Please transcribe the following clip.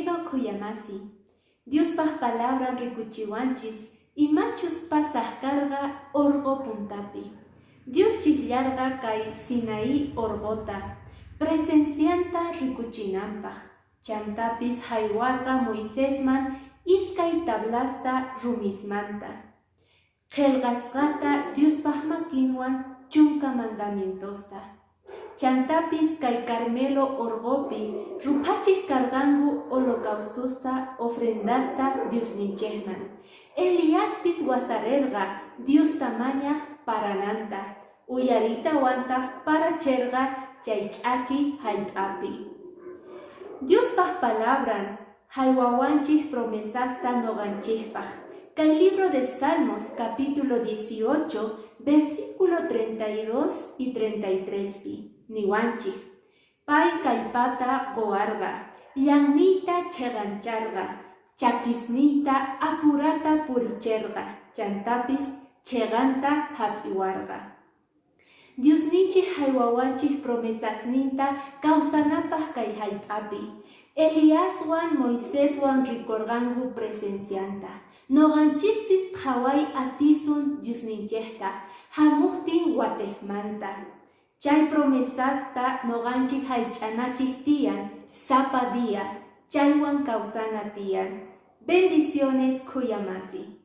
Querido khuyamasi, Diospaj palabran rikuchiwanchis imachus pasaj karqa orqo puntapi. Dios chijllarqa kay Sinaí orqota, presencianta rikuchinanpaj. Chantapis jaywarqa Moisesman iskay tablasta rumismanta, qhelqasqata Diospaj makinwan chunka mandamientosta. Chantapis kay Carmelo orqopi ruphachej karqanku holocaustosta, ofrendasta Diosninchejman. Eliaspis wasarerqa Diosta mañaj parananta, uyariytawantaj paracherqa chay ch'aki jallp'api. Diospaj palabran jaywawanchej promesasta noqanchejpaj. Kay libro de Salmos capítulo 18, versículo 32 y 33pi niwanchej: Pay kallpata qowarqa, llanniyta cheqancharqa, chakisniyta apurata puricherqa, chantapis cheqanta jap'iwarqa. Diosninchej jaywawanchej promesasninta kawsanapaj kay jallp'api. Eliaswan Moiseswan rikorqanku presencianta. Noqanchispis qhaway atisun Diosninchejta jamojtin watejmanta. Chay promesasta noqanchej jaych'anachej tiyan sapa día, chaywan kawsana tiyan. Bendiciones khuyamasi.